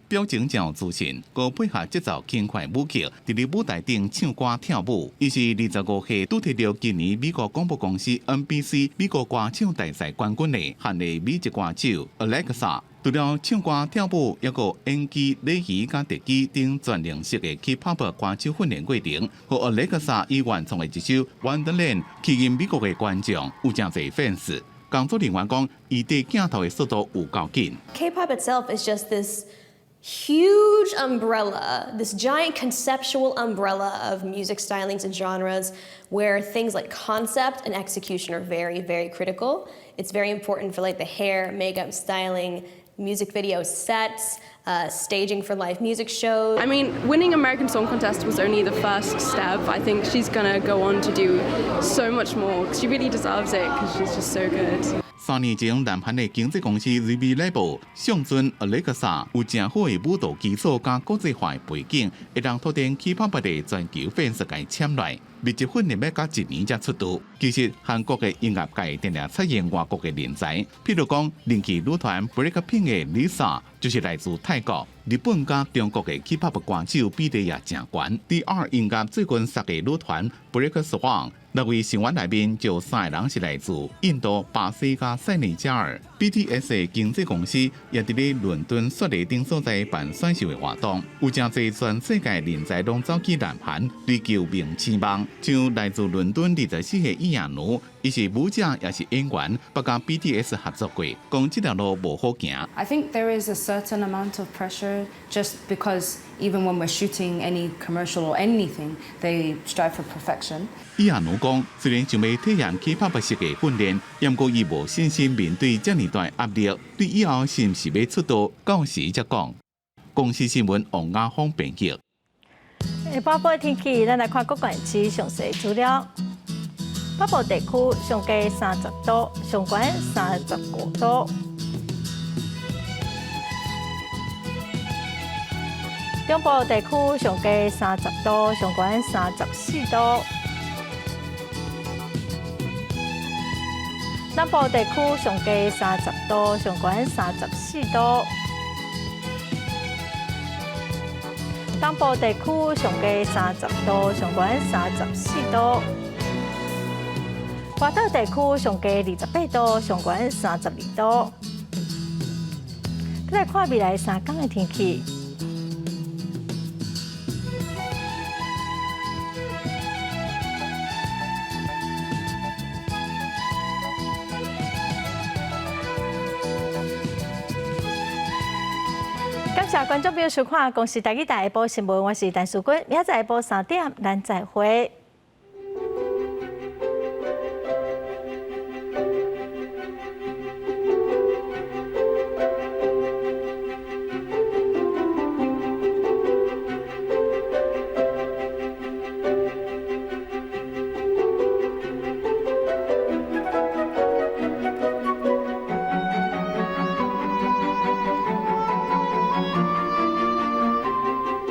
表情誠有自信，閣配合節奏輕快舞曲，佇咧舞台頂唱歌跳舞。伊是25歲，拄摕著今年美國廣播公司 NBC 美國歌唱大賽冠軍的韓裔美籍歌手 Alexa。除了唱歌跳舞，抑閣演技、禮儀佮特技等全能式的 K-pop 歌手訓練過程，予 Alexa 以原創的一首《Wonderland》吸引美國的觀眾，有誠濟 fans。工作人員講，伊對鏡頭的速度有夠緊。 K-pop itself is just this huge umbrella, this giant conceptual umbrella of music stylings and genres where things like concept and execution are very, very critical. It's very important for like the hair, makeup, styling, music video sets, staging for live music shows. I mean, winning American Song Contest was only the first step. I think she's gonna go on to do so much more. She really deserves it because she's just so good. 3年前，南韓的經紀公司 ZB Label 相信 Alexa 有誠好的舞蹈基礎佮國際化的背景，會當拓展 K-pop 的全球粉絲共簽來。密集訓練欲到一年才出道。其實韓國的音樂界定定採用外國的人才，譬如講人氣女團 BLACKPINK 的 Lisa 就是來自泰國。日本佮中國的 K-pop 歌手比例也誠懸。DR 音樂最近殺的女團 Black Swan 六位成員內面就三個人是來自印度、巴西佮塞內加爾。BTS 的經紀公司也佇咧倫敦雪梨等所在辦選秀的活動，有誠濟全世界人才攏走去南韓追求明星夢。像來自倫敦24歲伊亞奴，伊是舞者也是演員，捌佮 BTS 合作過，講這條路無好行。 I think there is a certain amount of pressure just because even when we're shooting any commercial or anything, they strive for perfection. 伊亞奴講，雖然想欲體驗 K-pop 式的訓練，毋過伊無信心面對遮爾大壓力，對以後是毋是欲出道，到時才講。公視新聞王亞峰編輯。下晡的天氣，咱來看各縣市詳細資料。北部地區上低30度，上懸35度。中部地區上低30度，上懸34度。南部地區上低30度，上懸34度。東部地區上低30度，上懸34度。外島地區上低28度，上懸32度。來看未來3天的天氣。感謝觀眾朋友收看《公視台語台》下晡新聞，我是陳淑君，明仔載下晡3點，咱再會。